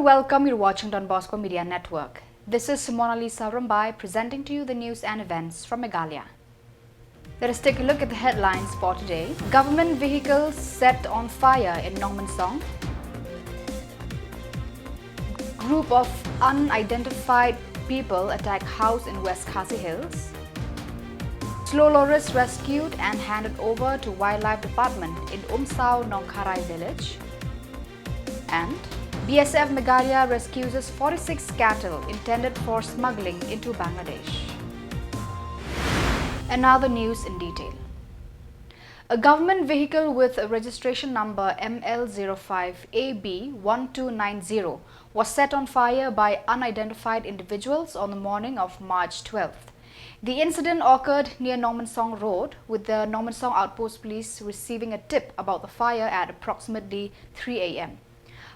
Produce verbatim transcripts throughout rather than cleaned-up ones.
Welcome, you're watching Don Bosco Media Network. This is Mona Lisa Rumbai presenting to you the news and events from Meghalaya. Let us take a look at the headlines for today. Government vehicles set on fire in Nongmensong. Group of unidentified people attack house in West Khasi Hills. Slow loris rescued and handed over to Wildlife Department in Umsaw Nongkharai village. And B S F Meghalaya rescues forty-six cattle intended for smuggling into Bangladesh. And now the news in detail. A government vehicle with a registration number M L zero five A B one two nine zero was set on fire by unidentified individuals on the morning of March twelfth. The incident occurred near Nongmensong Road, with the Nongmensong Outpost Police receiving a tip about the fire at approximately three A M.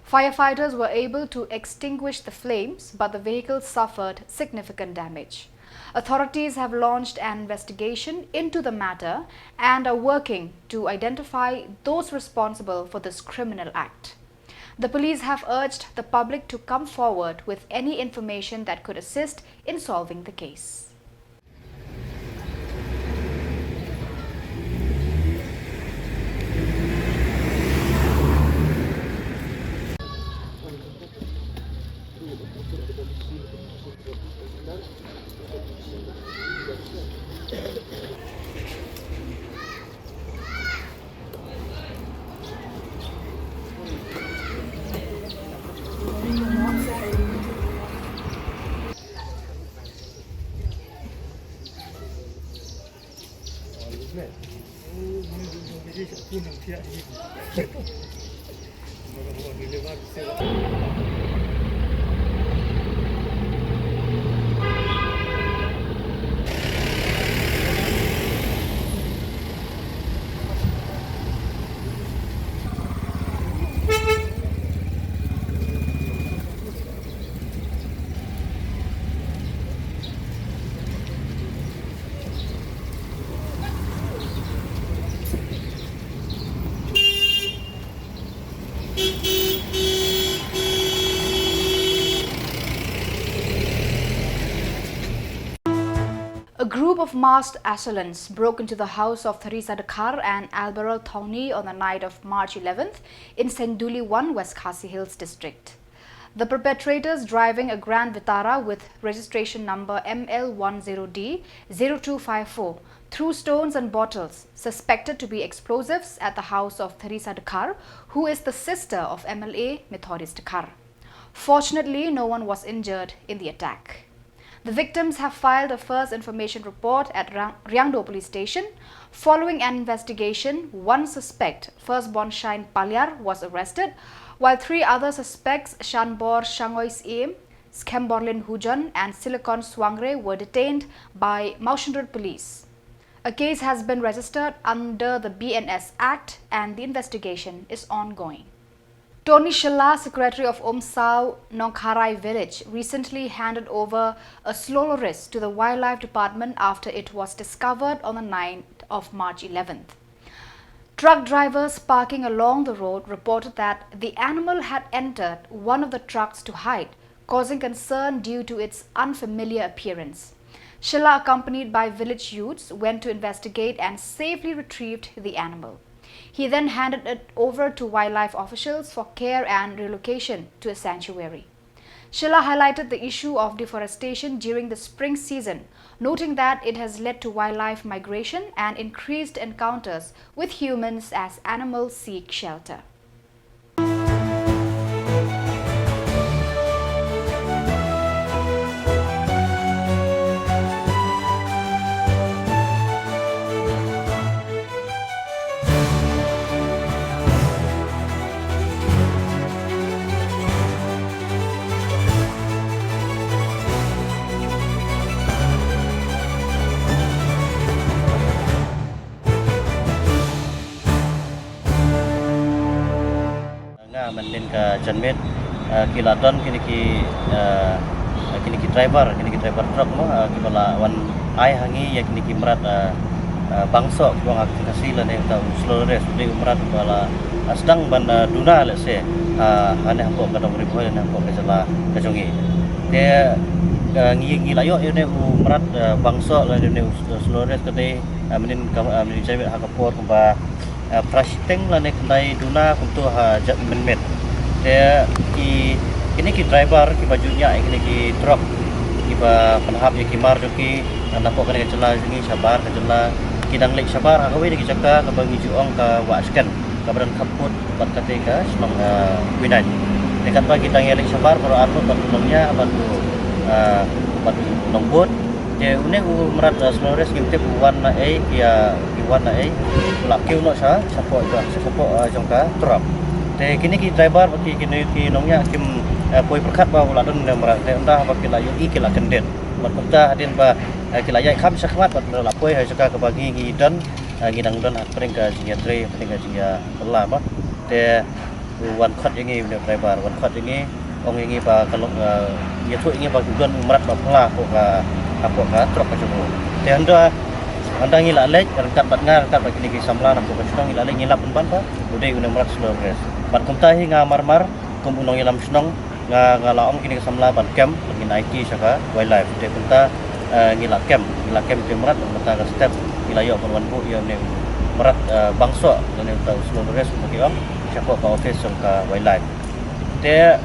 Firefighters were able to extinguish the flames, but the vehicle suffered significant damage. Authorities have launched an investigation into the matter and are working to identify those responsible for this criminal act. The police have urged the public to come forward with any information that could assist in solving the case. A group of masked assailants broke into the house of Theresa Dkhar and Alberal Thongni on the night of March eleventh in Senduli one, West Khasi Hills District. The perpetrators, driving a Grand Vitara with registration number M L one zero D zero two five four, threw stones and bottles suspected to be explosives at the house of Theresa Dkhar, who is the sister of M L A Methodist Dkhar. Fortunately, no one was injured in the attack. The victims have filed a first information report at Rang-, Riangdo Police Station. Following an investigation, one suspect, Firstborn Shine Paliar, was arrested, while three other suspects, Shanbor Shangoi Syiem, Skemborlin Hujon, and Silicon Swangre, were detained by Mawshynrut Police. A case has been registered under the B N S Act and the investigation is ongoing. Tony Shylla, secretary of Umsaw Nongkharai village, recently handed over a slow loris to the wildlife department after it was discovered on the night of March eleventh. Truck drivers parking along the road reported that the animal had entered one of the trucks to hide, causing concern due to its unfamiliar appearance. Shylla, accompanied by village youths, went to investigate and safely retrieved the animal. He then handed it over to wildlife officials for care and relocation to a sanctuary. Shylla highlighted the issue of deforestation during the spring season, noting that it has led to wildlife migration and increased encounters with humans as animals seek shelter. Nga mynnin ka janmiet, eh, ki la don kine ki, eh, kine ki driver, kine ki driver truck mo, eh, kiba la wan ai ha ngi ïa kine ki mrad, eh, eh, bangsoh kiba nga kynthasi lane kata u slow loris, u dei u mrad ba la, eh, sdang ban, eh, duna lehse. Ah, hane hapoh ka dong Ri Bhoi, hane hapoh ka jylla ka jong ngi. Te, ah, ngi, ngi la ïoh ïa une u mrad, ah, bangsoh lane une u slow race ka dei, ah, mynnin ka, ah, mynnin jaimet ha ka por kumba, ah, phra shiteng lane khyndai duna kumto ha jait mynmiet. Te ki, kine ki driver kiba ju ñiah ïa kine ki truck kiba pynhap ïa ki mar jong ki, ah, napoh kane ka jylla jong ngi shabar ka jylla, ki dang leit shabar ha kawei na ki jaka kaba ngi ju ong ka Wahshken, kaba don khappud bad kata ka shnong, ah, Kwinain. Te katba ki dang ïaleit shabar baroh arngut bad u nongñiah bad u, ah, bad u nongbud. Te une u mrad, ah, slow race ngim tip u wan na ei, ki, ah, ki wan na ei. U la kiew noh sha, shapoh, sha, shapoh, ah, jong ka truck. Te kine ki driver bad ki, kine ki nongñiah kim, ah, poi pyrkhat ba u la don une u mrad. Te ynda haba ki la ïohi ki la kyndit. Bad kumta hadien ba, ah, ki la ïaid kham shakhmat bad la poi ha jaka kaba ngi ngi don, ah, ngi dang don hapdeng ka jingïatrei, hapdeng ka jingïakylla ma. Te u wan khot ïa ngi une u driver, wan khot ïa ngi, ong ïa ngi ba ka long, ah, ïathuh ïa ngi ba u don u mrad ba phylla hapoh ka, hapoh ka truck ka jong u. Te hynda, hynda ngi la leit ryngkat bad nga, ryngkat bad kine ki samla na hapoh ka shnong ngi la leit, ngi lap pynban ba u dei une u mrad slow race. Bad kumta hi nga mar mar kum u nongïalam shnong, nga, nga la ong kine ki samla ban kem, ban ngin aiti sha ka Wildlife. Te kumta, eh, ngi la kem, ngi la kem te mrad, bad mynta ka step ngi la ïoh ban wan buh ïa une u mrad, eh, bangsoh lane uta u slow race kumba ki ong, shapoh ka office jong ka Wildlife. Te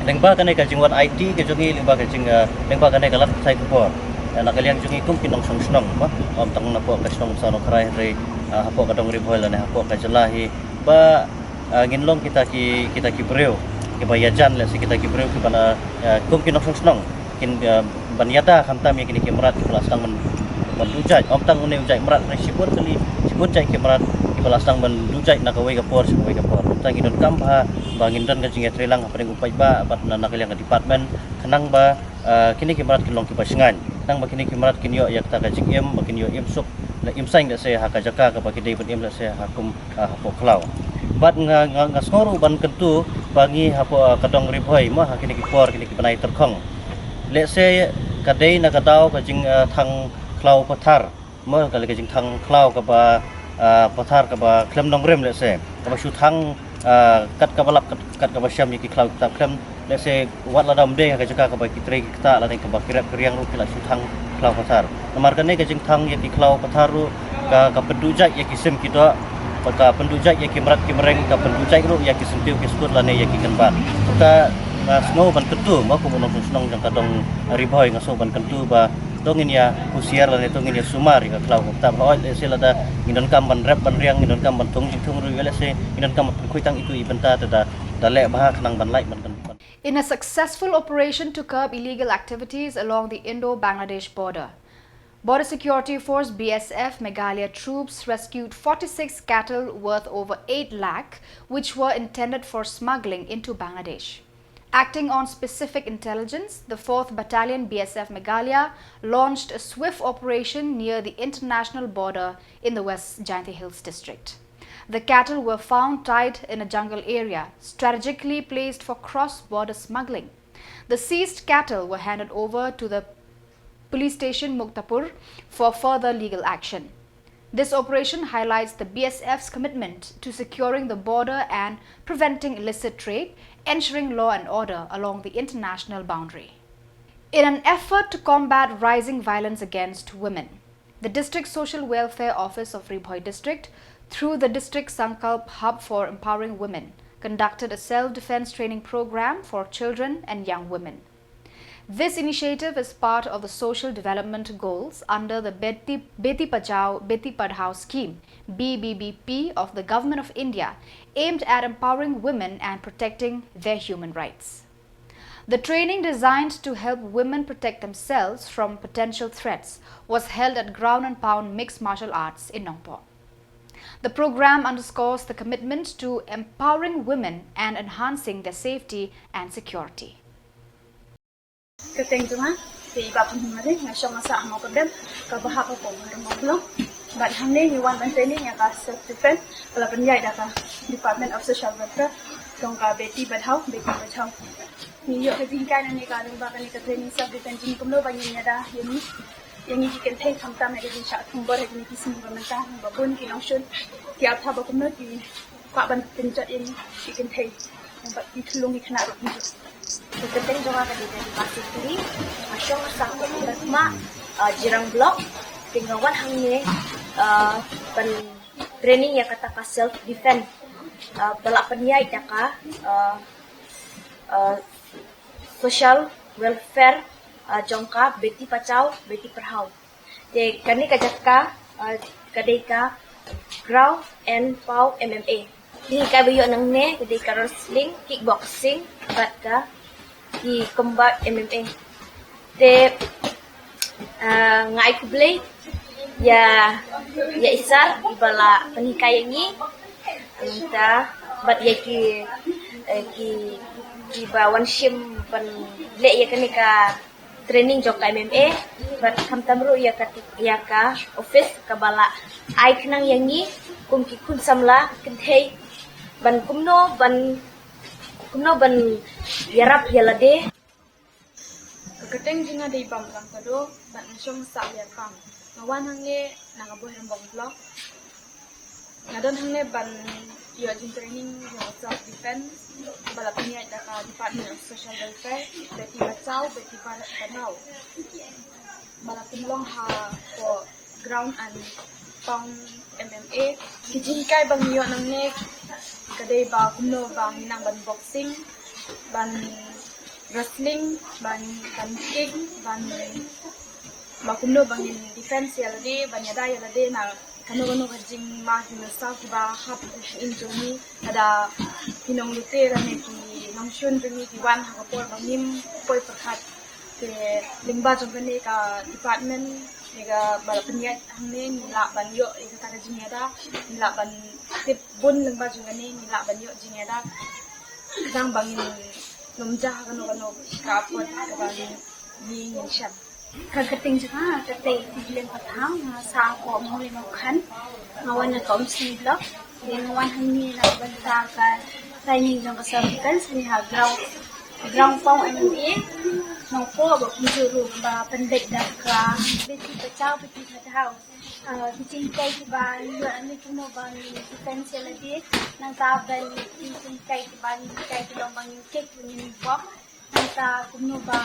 lyngba kane ka jingwan aiti ka jong ngi, lyngba ka jing, eh, lyngba kane ka lad pathai khubor, eh, na ka liang jong ngi kum ki nongshong shnong ma, ym tang napoh ka shnong Saw Nongkrai hynrei, eh, hapoh ka dong Ri Bhoi lane hapoh ka jylla hi ba, ah, ngin long kita ki, kita ki briew kiba ïajan, lehse kita ki briew kiba na, ah, kum ki nongshong shnong kin, ah, ban ïada khamtam ïa kine ki mrad kiba la sdang ban, ban duh jait. Ym tang une u jait mrad, hynrei shibun kali, shibun jait ki mrad kiba la sdang ban duh jait na kawei ka por sha kawei ka por. Kumta ngi donkam bha ba ngin don ka jingïatreilang hapdeng u paidbah bad na, na ka liang ka department khnang ba, ah, kine ki mrad kin long kiba shngaiñ, khnang ba kine ki mrad kin ïoh ïa kata ka jingim, ba kin ïoh im suk, la im saiñ lehse ha ka jaka kaba ki dei ban im lehse ha kum, ah, hapoh khlaw. Bad nga, nga, nga sngew ruh ban kyntu ba ngi hapoh, ah, ka dong Ri Bhoi ma ha kine ki por, kine ki bnai tyrkhong, lehse ka dei na ka daw ka jing, ah, thang khlaw pathar, ma ka, ka jingthang khlaw kaba, ah, pathar kaba khlem nongrim lehse, kaba shu thang, ah, kat kaba lap, kat, kat kaba shem ïa ki khlaw ki ktah khlem, lehse wat la dam dei ha ka jaka kaba ki trei ki ktah lane kaba ki rep ki riang ruh ki la shu thang khlaw pathar. Namar kane ka jingthang ïa ki khlaw pathar ruh ka, ka pynduh jait ïa ki sim ki doh, ka pynduh jait ïa ki mrad ki mreng, ka pynduh jait ruh ïa ki syntiew ki skud lane ïa ki kynbat. Ka, nga sngew ban kyntu ma kum u nongshong shnong jong ka dong Ri Bhoi, nga sngew ban kyntu ba to ngin ïa husiar lane to ngin ïa sumar ïa ka khlaw ka ktah. Hooid, lehse lada ngin donkam ban rep ban riang, ngin donkam ban thung jingthung ruh, lehse ngin donkam ban pynkhuid tang itu i bynta, te da, da leh bha khnang ban lait ban, ban, ban. In a successful operation to curb illegal activities along the Indo-Bangladesh border, Border Security Force, B S F, Meghalaya troops rescued forty-six cattle worth over eight lakh, which were intended for smuggling into Bangladesh. Acting on specific intelligence, the fourth Battalion B S F Meghalaya launched a swift operation near the international border in the West Jaintia Hills district. The cattle were found tied in a jungle area, strategically placed for cross-border smuggling. The seized cattle were handed over to the police station Muktapur for further legal action. This operation highlights the B S F's commitment to securing the border and preventing illicit trade, ensuring law and order along the international boundary. In an effort to combat rising violence against women, the District Social Welfare Office of Ri Bhoi District, through the District Sankalp Hub for Empowering Women, conducted a self-defense training program for children and young women. This initiative is part of the social development goals under the Beti, Beti Bachao, Beti Padhao scheme, B B B P, of the Government of India, aimed at empowering women and protecting their human rights. The training, designed to help women protect themselves from potential threats, was held at Ground and Pound Mixed Martial Arts in Nongpoh. The program underscores the commitment to empowering women and enhancing their safety and security. Ka kyrteng jong nga, te i Bah Pynhun Mari, nga shong nga sah ha Mawkyrdem, kaba hap ha Pom ha Rymnang Blong. Bad hangne ngi wan ban training ïa ka self defense, ka la pynïaid da ka Department of Social Welfare jong ka Beti Padhao, Beti Bachao. Ngi ïoh ka jinghikai nangne ka lyngba kane ka training self defense jong ngi, kumno ba ngin ïada ïa ngi, ïa ngi ki kynthei, khamtam ïa ka jingshah thombor ha kine ki sngi ba mynta, ba bun ki nongshun ki ap thaw ba kumno ki kwah ban pynjot ïa ngi ki kynthei. Bad ki khyllung ki khynnah ruh kumjuh. Ka kyrteng jong nga ka dei ka Dipati Kri, nga shong sah ha Tadma, uh, Jirang Block. Te nga wan hangne, uh, ban training ïa kata ka self defense, uh, ba la pynïaid da ka, uh, uh, social welfare, uh, jong ka Beti Bachao Beti Padhao. Te kane ka jaka, uh, ka dei ka Ground and Pound M M A. Kine ki ba ïoh nangne ka dei ka wrestling, kickboxing bad ka ki combat M M A. Te, uh, nga ai khublei ïa, ïa i sir i ba la pynhikai ïa ngi. Nangta bad ïa ki, eh, ki, ki ba wan shim ban leh ïa kane ka training jong ka M M A, bad khamtam ruh ïa ka, ïa ka office ka ba la ai khnang ïa ngi kum ki khun samla kynthei ban kumno ban, kumno ban ïarap ïa lade. Ka kyrteng jong nga dei Bamlang Kado, bad nga shong sah Liarpang. Nga wan hangne na ka Bhoirymbong Block. Nga don hangne ban ïoh jingtraining ïa self defense ba la pynïaid da ka Department of Social Welfare, Beti Bachao Beti Padhao, ba la pynlong ha ka Ground and Pound M M A. Ki jinghikai ba ngi ïoh nangne ka dei ba kumno ba ngi nang ban boxing, ban wrestling, ban, ban kick, ban, ba kumno ba ngin defense ïa lade, ban ïada ïa lade na kano kano ka jingma jingmynsaw kiba hap ha ïing jong ngi, lada ki nonglute lane ki nongshun jong ngi ki wan ha ka por ba ngim poi pyrkhat. Te lyngba jong kane ka department, ne ka ba la pynïaid hangne, ngi lah ban ïoh ïa kata ka jingïada, ngi lah ban tip bun lyngba jong kane, ngi lah ban ïoh jingïada. Khnang ba ngin ym jah ha kano kano ka apot kaba ngi, ngi ngin shem. Ka kyrteng jong nga ka dei Tibleng Pathaw, nga sah ha Mawlai Mawkhan. Nga wan na ka Umsning Block. Te nga wan hangne na ka bynta ka training jong ka self defense hangne ha Ground, Ground Pound M M A. Nongpoh bad kumjuh ruh ba pynbeit da ka Beti Bachao Beti Padhao. Ah, ki jinghikai kiba ïoh hangne kumno ba ngin defense ïa lade. Nangta ban ki jinghikai kiba ngin hikai ki long ba ngin kick, ba ngin box. Nangta kumno ba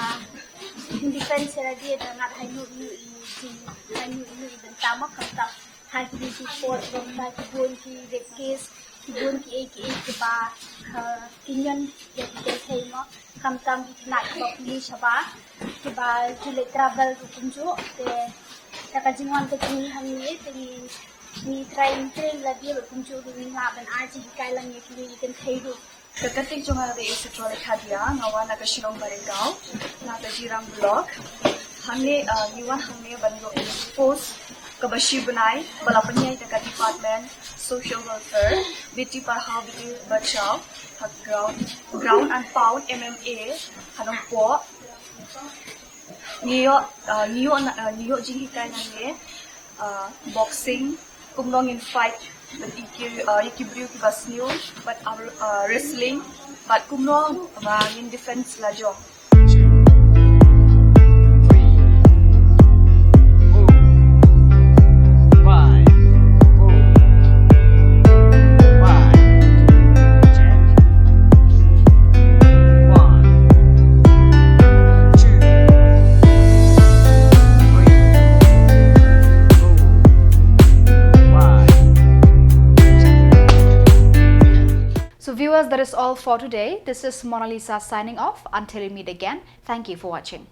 ngin defense ïa lade da ngat ha ïing ïing, i jing ha ïing ïing i bynta mo, khamtam ha kine ki por ba ki bun ki rape case, ki bun ki ei ki ei kiba, ah, ki ñion ïa ki kynthei mo, khamtam ki khynnah kiba pule shabar, kiba ki leit travel ruh kumjuh. Te da ka jingwan ka jong ngi hangne te ngi, ngi trai ngi train lade ruh kumjuh ruh ngi lah ban ai jinghikai lang ïa kine ki kynthei ruh. Ka kyrteng jong nga ka dei Chitralekha Dia, nga wan na ka Shillong Barekgaon, na ka Jirang Block. Hangne, ah, ngi wan hangne ban ïoh post kaba shi bnai ba la pynïaid da ka Department Social Welfare, Beti Padhao Beti Bachao, ha Ground, Ground and Pound M M A ha Nongpoh. Ngi ïoh, ah, ngi ïoh na, ah, ngi ïoh jinghikai nangne, ah, boxing, kumno ngin fight bad ïa ki, ah, ïa ki briew kiba sniew, bad, ah, wrestling, bad kumno ba ngin defense la jong. So viewers, that is all for today. This is Mona Lisa signing off. Until we meet again, thank you for watching.